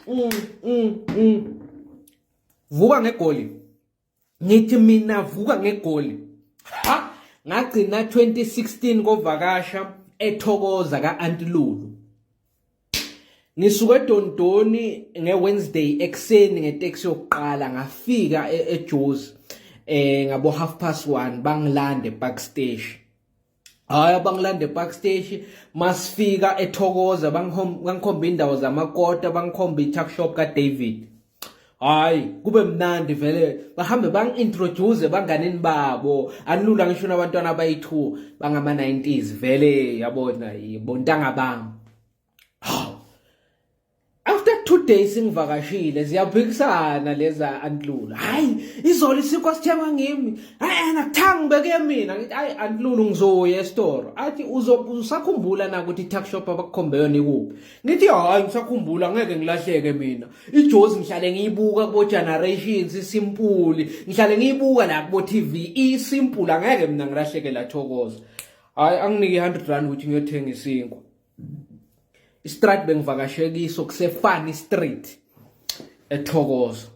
mm. Vuka ngegoli. Ngithi mina vuka ngegoli. Ha, ngagcina 2016 kovakasha ethokoza ka-Aunty Lulu. Ngisuke eDondoni ngeWednesday ekuseni ngeteksi yokuqala ngafika e-, eJozi ngabo 1:30 bangilande ePark Station. Hayi abangilande ePark Station masifika eThokoza bangikhomba indawo zamakota bangikhomba i-tuck shop kaDavid. Hayi kube mnandi vele bahambe bangi-introduce banganini babo anilula ngisho nabantwana abayi-2 bangama-90s vele yabona bontanga bami. Hawu after 2 days ngivakashile ziyaphikisana leza antlulu hayi izolo isinkwa sithengwa ngimi hayi nakuthanga ngibeke mina ngithi hayi antlulu ngizoya esitoro athi usakhumbula na ukuthi i-tuck shop abakukhombe yona ikuphi ngithi hayi ngisakhumbula ngeke ngilahleke mina ijozi ngihlale ngiyibuka kubo generations isimpuli ngihlale ngiyibuka la kubo TV isimpuli angeke mina ngilahleke la thokoza hayi anginike 100 rand ukuthi ngiyothenga isinkwa Istrat bengivakashe kiso kuseFani Street eThokoza.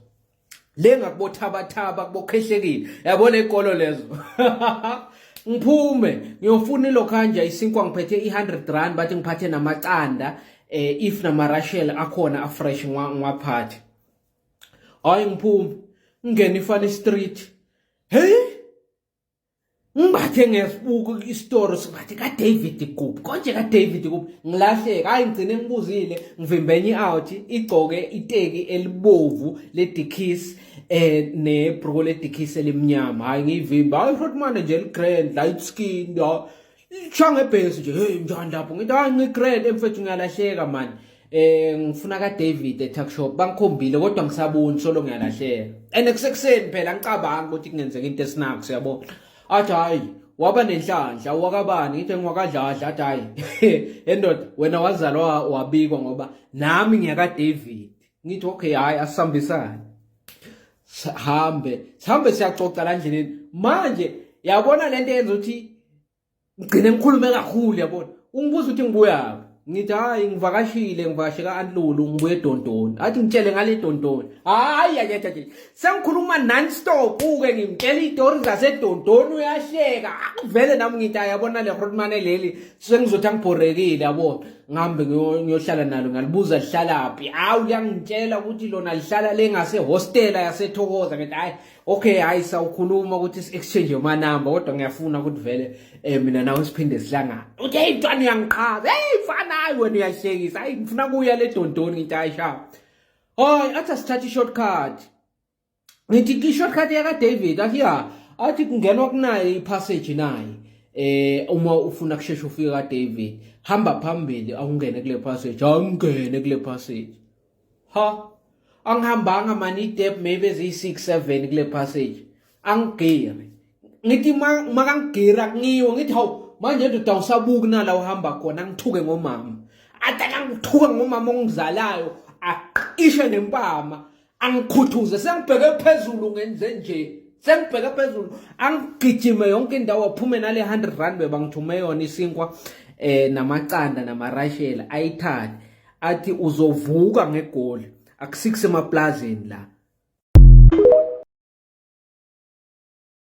Le ngakubothabathaba kubokhehlekile. Yabona ikolo lezo. Ngiphume ngiyofuna ilokhanja isinkwa ngiphethe i100 rand bathi ngiphathe namaqanda if namarashel akhona afresh ngiwaphathe. Hayi ngiphume ngingena iFani Street. Hey ngibathe ngesibuku isitori sibathe kaDavid kuphi konje kaDavid kuphi ngilahleka hayi ngigcine ngibuzile ngivimbe enye out igcoke iteki elibovu ledikis nebruko ledikis elimnyama hayi ngiyivimba hayi hotman nje ligrand light skin ya Isha ngebhesi nje hey njani lapho ngithi hayi ngigrand emfethu ngiyalahleka man ngifuna ka David e tuck shop bangikhombile kodwa ngisaboni solo ngiyalahleka and kusekuseni phela ngicabanga ukuthi kungenzeka into esinakho yabo athi hayi waba nenhlanhla wakabani ngithi ngiwakadladla athi hayi endoda wena wazalwa wabikwa ngoba nami ngiyaka David ngithi okay hayi asihambisane sihambe sihambe siyaxoxa la ndleleni manje yabona lento yenza ukuthi ngigcine ngikhulume kakhulu yabona ungibuza ukuthi ngibuyaphi ngithi hayi ngivakashile ngivakashe ka-antlulu ngibuye edontoni athi ngitshele ngale dontoni hayi yayayaye sengikhuluma non stop uke ngimtshela iy'tori zasedontoni uyahleka vele nami ngithi hayi yabona le rotmane leli sengizothi angibhorekile yabona ngihambe ngiyohlala nalo ngalibuza lihlalaphi hawu liyangitshela ukuthi lona lihlala le ngasehostela yasethokoza ngithi hayi okay hayi sawukhuluma ukuthi si-exchange amanamba kodwa ngiyafuna ukuthi vele mina nawe siphinde sihlangane uthi hey mntwana uyangiqhaza hey mfana hayi wena uyahlekisa hayi ngifuna kuya le dontoni ngithi hayi sha hayi athi asithathe i-shortcut ngithi i-shortcut yaka-David athi ya athi kungenwa kunaye i-passage naye uma ufuna kusheshe ufike ka-David hamba phambili awungene kule passage awungene kule passage ha angihambanga mani i-dep maybe eziyi-6 7 kule passage angigiri ngithi makangigira ngiwo ngithi hawu manje ndoda awusabuki nala uhamba khona angithuke ngomama athi akangithuka ngomama ongizalayo aqishe nempama angikhuthuze sengibheke phezulu ngenze nje sengibheke phezulu angigijime yonke indawo aphume nale 100 rand bebangithume yona isinkwa namaqanda namarashela ayithathe athi uzovuka ngegoli akusikho semaplazini la.